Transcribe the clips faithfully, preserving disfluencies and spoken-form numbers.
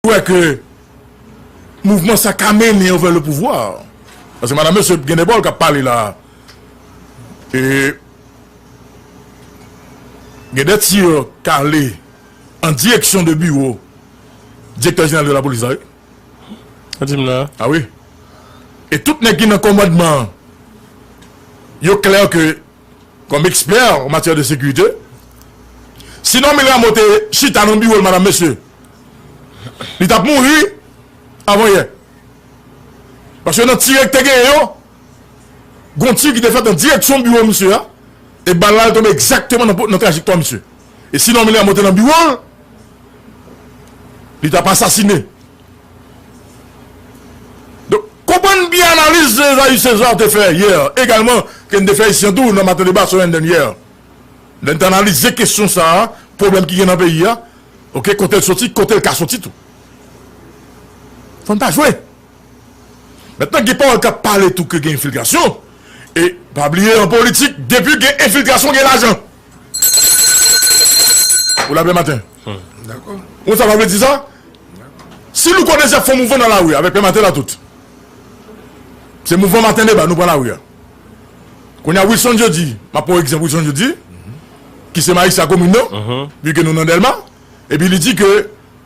wè ke mouvman sa ka mennen yo vè le pouvwa. Paske madanm mesye gen de bòl k ap pale la. E gen de tir k ale an direksyon de biwo direktè jeneral de lapolis la, wi. Sa di m la. Ah wi. E tout nèg ki nan kòmandman an, yo klè ke, kòm ekspè an matyè de sekirite, si Normil Rameau te chita nan biwo l, madanm mesye, li t ap mouri avan yè. Paske nan tir ki te genyen yo, gon tir ki te fèt an direksyon biwo misye a, e bal la al tonbe egzakteman nan, nan trajektwa misye. E si Normil Rameau te nan biwo l, li t ap asasine. Donk, konprann byen analiz Esaü César te fè yè, egalman, ke n te fè isi an tou, nan Maten Deba, sou N N yè. Lè n te analize kesyon sa a, pwoblèm ki gen nan peyi a, oke, kote l soti, kote l ka soti tou. Fò n pa jwe. Mentnan, gen pawòl k ap pale tou ke gen enfiltrasyon. E pa bliye, an politik, depi gen enfiltrasyon, gen lajan. Ou la, Pè Maten. Dakò. Ou sa pa vle di sa? Si Louko Désir ap fè yon mouvman nan lari a, avèk Pè Maten la tout, se mouvman Maten Deba, nou pran lari a. Kounye a, Wilson Jeudi, m ap pran egzanp Wilson Jeudi, ki se majistra komin nan, vi ke nou nan Dèlma, epi li di ke,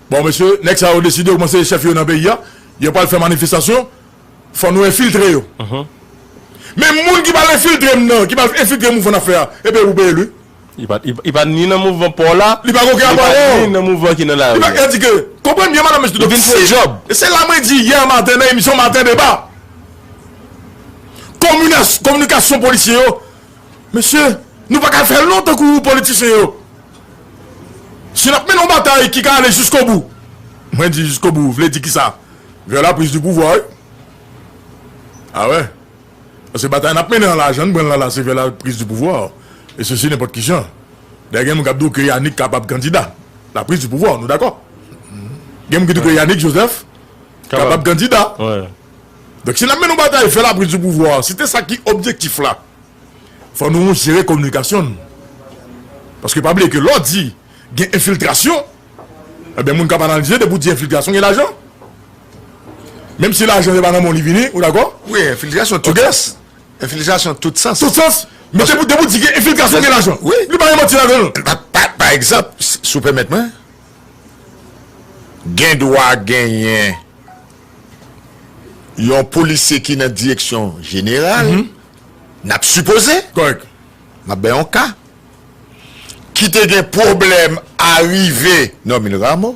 bon, mesye, nèg sa yo deside yo kòmanse chèf yo nan peyi a, yo pral fè manifestasyon, fò nou enfiltre yo. Men moun ki pral enfiltre m nan, ki pral enfiltre mouvman n ap fè a, e peye pou peye l, wi. Li pa, li, li pa ni nan mouvman pa w la, li pa gen okenn apò, li pa ni nan mouvman ki nan lari a. Li pa ka di ke, konprann byen, madanm mesye, li vin fè djòb. E se la mwen di yè maten nan emisyon Maten Deba, kominas-, kominikasyon polisye yo, mesye, nou pa ka fè l non tankou politisyen yo. Si n ap mennen yon batay ki ka ale jiskobou, mwen di jiskobou, vle di kisa? Vers la prise du pouvoir, wi. Ah wè. Paske batay n ap mennen an la, jan n pran l la, la, se vers la prise du pouvoir. E sesi nenpòt ki jan. Dayè, gen moun k ap di w ke Yanick kapab kandida. La prise du pouvoir, nou dakò? Gen moun ki di w ke Yanick Joseph kapab kandida. Donk, si n ap mennen yon batay, fè la prise du pouvoir, si te sa ki objektif la, fò nou jere kominikasyon n. Paske pa bliye ke lè w di gen enfiltrasyon, ebyen, moun k ap analize, depi w di enfiltrasyon, gen lajan. Menm si lajan se pa nan men w li vini, ou dakò? Wi, enfiltrasyon tout sans. Enfiltrasyon tout sans. Tout sans. Men depi, depi w di gen enfiltrasyon, gen lajan. Wi. Li pa gen manti ladan l. Pa, pa, pa egzanp, s-, si w pèmèt mwen, gen dwa genyen yon polisye ki nan direksyon jeneral, n ap sipoze, kòrèk, m ap bay yon ka, ki te gen pwoblèm a rive Normil Rameau.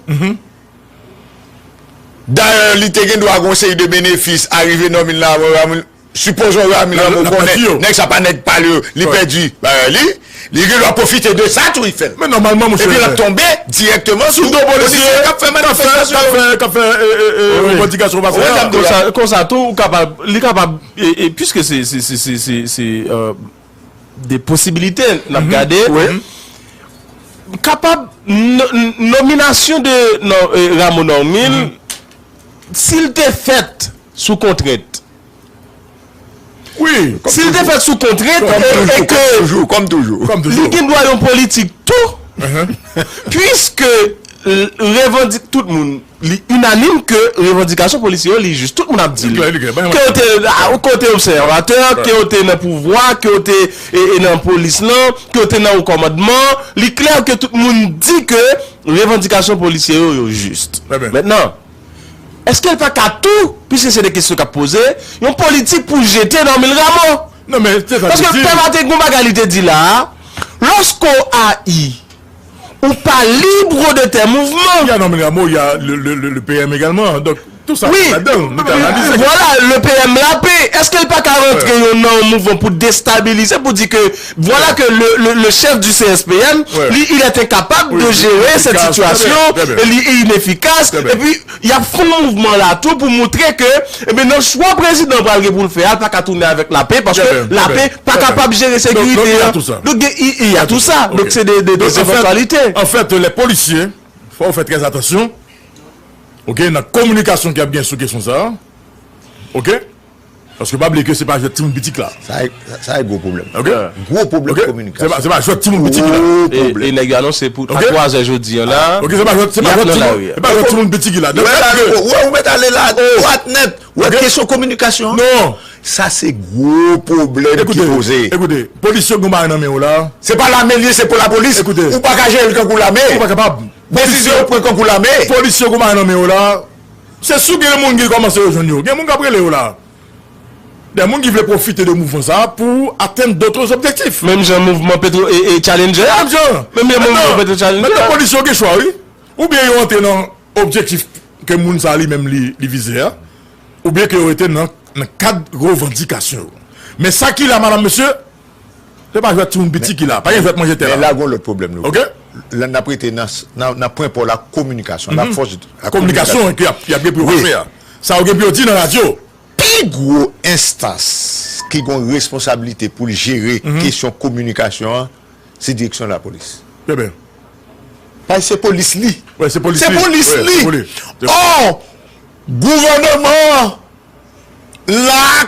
Dayè, li te gen dwa gen yon seri de benefis a rive Normil Rameau, Rameau, sipozon Ramil Rameau konnen nèg sa pa nèg pa l yo, li pèdi bagay li, li gen dwa pwofite de sa tou, li fè l. Men nòmalman, monchè, epi l ap tonbe dirèkteman sou do polisye k ap fè manifestasyon yo, k ap fè, k ap fè, e, e, e, revandikasyon. Konsa, konsa tou, ou kapab, li kapab, e, e, piske se, se, se, e, de posibilite n ap gade, kapab no-, n-, nominasyon de, non, e, Rameau Normil, si l te fèt sou kontrent, wi, si l te fèt sou kontrent, e, e ke li gen dwa yon politik tou, piske l-, revandik tout moun, li inanim ke revandikasyon polisye yo, li jis. Tout moun ap di l. Ke w te, a, ke w te obsèvatè, ke w te nan pouvwa, ke w te, e, e nan polis lan, ke w te nan wo kòmandman, li klè ke tout moun di ke revandikasyon polisye yo, yo jis. Mentnan, èske l pa ka tou, piske se de kesyon k ap poze, yon politik pou jete Normil Rameau? Non, men se sa. Paske Pè Maten, gon bagay li te di la a, lòske w ayi, ou pa libre de tes mouvements. Il y a Normil Rameau, il y a le, le, le, le P M également. Donc, tout ça, wi, ladan, nou te analize. Voilà, le P M Lapé, èske l pa ka rantre yon, nan yon mouvman pou destabilize, pou di ke, voilà que le, le, le chef du C S P M, li, il est incapable de gérer cette situation, li inefikas, epi y ap fè yon mouvman la tou pou montre ke, ebyen, nan chwa prezidan pral gen pou l fè a, l pa ka tounen avèk Lapé, paske Lapé pa kapab jere sekirite a. Donk, gen, il y a tout ça. Donk, se de, de, de evantualite. An fèt, les policiers, fò w fè trè atansyon, oke, nan kominikasyon ki ap gen sou kesyon sa a, oke? Paske pa bliye ke se pa jwèt timoun pitit la. Sa e sa e gwo pwoblèm. Ok? Gwo pwoblèm Ok? Se kominikasyon. pa, se pa jwèt timoun pitit la. Gwo E, pwoblèm. E nèg yo anonse pou a Ok? twa zè jodi an la. Ok, se pa jwèt, se pa Y ap jwèt nan timoun, lari. se pa jwèt timoun pitit la. Wè la, wè, ou mèt ale la dwat nèt. Wè Ok. kesyon kominikasyon. Non. Sa se gwo pwoblèm ki Ekoute, poze. Ekoute, polis yo gen bagay nan men yo la. Se pa lame li, se pou lapolis. Ekoute. Ou pa ka jere l kankou lame. Ou pa kapab. Desizyon yo pran kankou lame. Polis yo gen bagay nan men yo la. Se sou gen moun ki kòmanse yo jwenn yo. Gen moun k ap rele yo la. Gen moun ki vle pwofite de mouvman sa pou atenn dòt objektif. Menm jan mouvman Petro e, e Challenger. Menm jan. Menm jan mouvman Mentnan, Petro Challenger. mentnan, polis yo gen chwa, wi. Oubyen yo antre nan objektif ke moun sa li menm li, li vize a, oubyen ke yo rete nan, nan kad revandikasyon yo. Men sa ki la, madam, mesye, se pa jwèt timoun piti ki la. Pa gen jwèt manje tè Men la. La gon lòt pwoblèm nou. Ok? Lè n ap rete nan, nan, nan pwen pò la kominikasyon, la fòs la Kominikasyon ki ap, y ap gen pou yo Wi. fè a. Sa yo gen pou yo di nan radyo. Pi gwo enstans ki gon responsablite pou l jere kesyon kominikasyon an, se direksyon lapolis. Trè byen. Paske se polis li. Wè, se polis Se li. polis Wè, li. se polis. Ò, gouvènman la